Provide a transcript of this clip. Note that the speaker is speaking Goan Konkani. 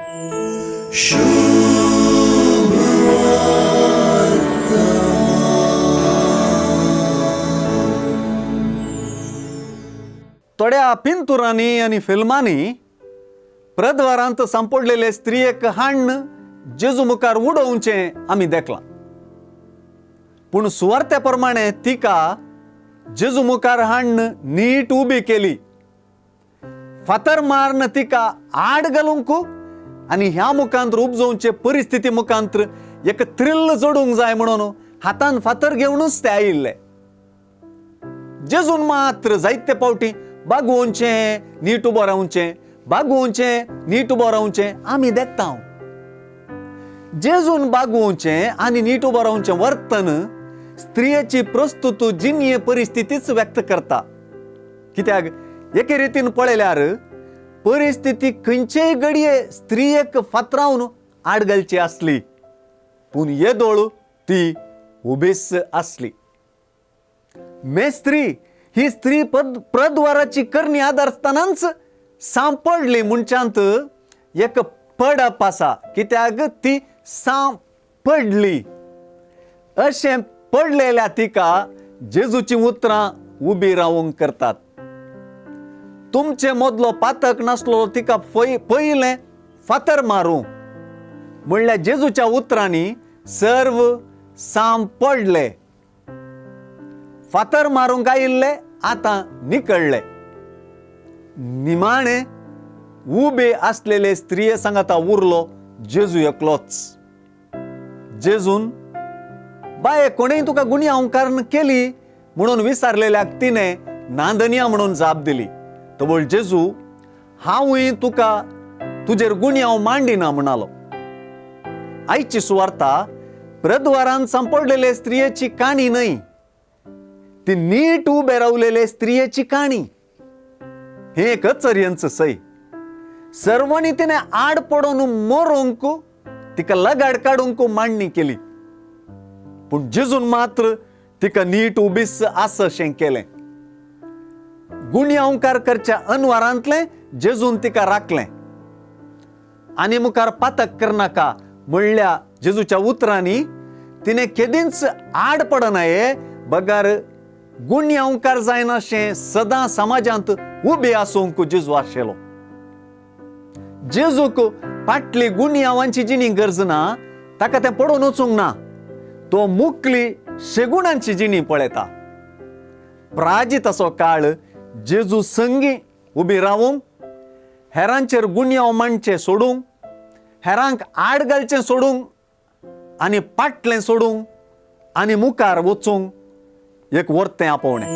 थोड्या पिंतुरांनी आनी फिल्मांनी प्रद्वारांत सांपडलेले स्त्रियेक हाण्ण जेजू मुखार उडोवचें आमी देखलां. पूण सुवार्त्या प्रमाणे तिका जेजू मुखार हाण्ण नीट उबी केली. फातर माਰਨ तिका आड घालूंक आनी ह्या मुखांत उपजोवचे परिस्थिती मुखांत एक थ्रिल्ल जोडूंक जाय म्हणून हातान फातर घेवनूच ते आयिल्ले. जेजून मात्र जायते फावटी बागोवचें नीट उबो रावचें, बागोवचें नीट उबो रावचें आमी देखता. जेजून बागोवचें आनी नीट उबो रावचें वर्तन स्त्रियेची प्रस्तुत जिणये परिस्थितीच व्यक्त करता. कित्याक एके रितीन पळयल्यार परिस्थिती खंयचेय घडये स्त्रियेक फातरावन आड घालची आसली, पूण येदोळ ती उबीच आसली. मेस्त्री ही स्त्री प्रद्वाराची करणी आदारतानाच सांपडली म्हणच्यांत एक पडप आसा. कित्याक ती सांपडली. अशें पडलेल्या तिका जेजूची उतरां उबी रावूंक करतात. तुमचे मदलो पातक नासलो तिका पयलें फातर मारूं म्हणल्यार जेजूच्या उतरांनी सर्व सांपडले. फातर मारूंक आयिल्ले आतां निकळ्ळे. निमाणे उबे आसलेले स्त्रिये सांगाता उरलो जेजू एकलोच. जेजून बाये कोणेय तुका गुन्यांवकारण केली म्हणून विचारलेल्याक तिणें नांदनिया म्हणून जाप दिली. तवळ जेजू हांवूय तुका तुजेर गुन्यांव मांडिना म्हणालो. आयची सुवार्ता प्रद्वारान सांपडलेले स्त्रियेची काणी न्हय, ती नीट उबे रावलेले स्त्रियेची काणी. हें एक अचर्यांच सय. सर्वांनी तिणें आड पडोवन मरोंक तिका लगाड काडूंक मांडणी केली, पूण जेजून मात्र तिका नीट उबीस आस अशें केलें. गुन्यांवकार करच्या अनवारांतलें जेजून तिका राखलें आनी मुखार पातक करनाका म्हणल्या जेजूच्या उतरांनी तिणें केदींच आड पडना हे बगर गुन्यांवकार जायनाशें सदां समाजांत उबे आसूंक जेजू आशिल्लो. जेजूक फाटली गुन्यांवांची जिणी गरज ना, ताका तें पडोवन वचूंक ना. तो मुकली शेगुणांची जिणी पळयता. प्राजिताचो काळ जेजू संगी उबी रावूंक, हेरांचेर गुन्यांव मांडचे सोडूंक, हेरांक आड घालचें सोडूंक आनी पाटलें सोडूंक आनी मुखार वचूंक एक वर्तें आपोवणें.